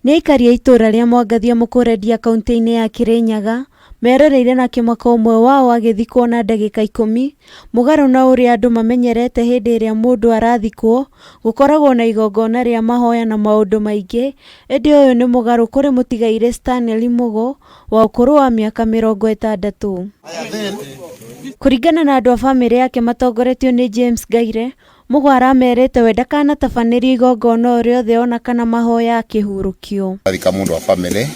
Nĩ aikari a itũũra rĩa Mwangathia Mũkũrendia kaunti-inĩ ya Kĩrĩnyaga meroreire na kĩmako ũmwe wao agĩthikwo na ndagĩka 10, mũgarũ na ũrĩa andũ mamenyerete hĩndĩ ĩrĩa mũndũ arathikwo, gũkoragwo na igongona rĩa mahoya na maũndũ maingĩ, ĩndĩ ũyũ nĩ mũgarũ kũrĩ mũtigairĩ Stanley Mugo wa ũkũrũ wa mĩaka 60. Kũringana na andũ a bamĩrĩ yake matongoretio nĩ James Ngaire, Mugo aramerĩte we ndakanatabanĩrio igongona o rĩothe ona kana mahoya akĩhurũkio. Thika mundu wa family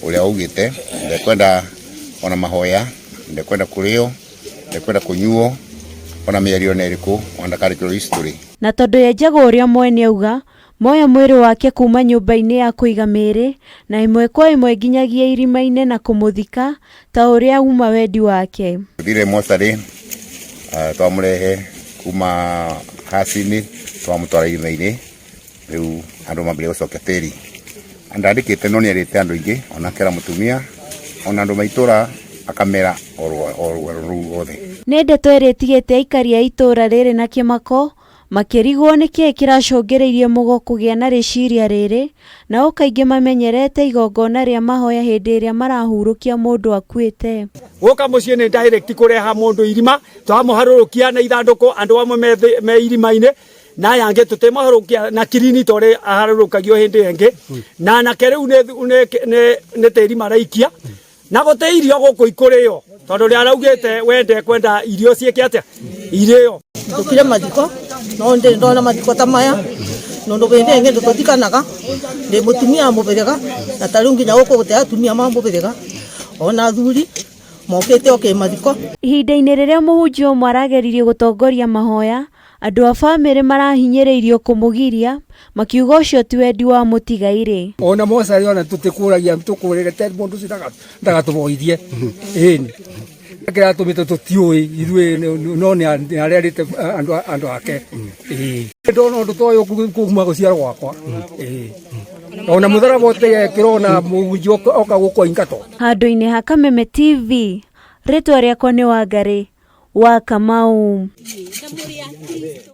uria augite ndekwenda ona mahoya, ndekwenda kurio, ndekwenda kunyuo ona mĩario na ĩrĩkũ, ona ndakarĩkĩrwo history. Na tondũ yenjagwo ũrĩa mwene auga, moya mwĩrĩ wake kuma nyũmba-inĩ ya kũiga mĩĩrĩ na ĩmwe kwa ĩmwe nginyagia irima-inĩ na kũmũthika ta ũrĩa uma wendi wake. Thire mocarĩ twamũrehe kuma haci-inĩ twamũtwara irima-inĩ, rĩu andũ mambĩrĩria gũcokia tĩri. Ndandĩkĩte no nĩerĩte andũ aingĩ ona akera mũtumia ona andũ ma itũra akamera o rũgano rũu rwothe. Nĩ ndeto ĩrĩa ĩtigĩte aikari a itũra rĩrĩ na kĩmako makĩrigwo nĩ kĩĩ kĩracũngĩrĩirie Mugo kũgĩa na rĩciria rĩrĩ, nao kaingĩ mamenyerete igongona rĩa mahoya hĩndĩ ĩrĩa marahurũkia mũndũ akuĩte. Gũka mũciĩ nĩ direct kũreha mũndũ irima, twamũharũrũkia na ithandũkũ andũ amwe me irima-inĩ, na aya angĩ tũtimũharũrũkia na kirini ta ũrĩa aharũrũkagio hĩndĩ ĩngĩ, na anake rĩu nĩ tĩri maraikia, na gũtĩ irio gũkũ ikũrĩo, tondũ ũrĩa araugĩte we ndekwenda irio ciĩke atĩa irĩo. Tũkire mathiko, no ndĩ ndona mathiko ta maya, nũndũ hĩndĩ ĩngĩ ndũtũthikanaga, ndĩ mũtumia wa mũbĩrĩga, na ta rĩu nginya gũkũ gũtĩ atumia ma mũbĩrĩga, ona athuri mokĩte o kĩmathiko. Ihinda-inĩ rĩrĩa mũhunjia ũmwe arageririe gũtongoria mahoya, andũ a bamĩrĩ marahinyĩrĩirio kũmũgiria, makiuga ũcio ti wendi wa mũtigairĩ. Ona mocarĩ ona tũtikũragia tũkũrĩre mũndũ ũcio ndagatũboithie. Ĩni. Kĩratũmĩte tũtiũĩ ithuĩ no nĩ arerĩte andũ ake. Ĩĩ. Ndona ũndũ ta ũyũ kuma gũciarwo gwakwa. Ĩĩ. Ona mũtharaba ũtegekĩrwo ona mũhunjia oka gũkũ aingatwo. Handũ-inĩ ha Kameme TV, rĩtwa rĩakwa nĩ Wangarĩ wa Kamau.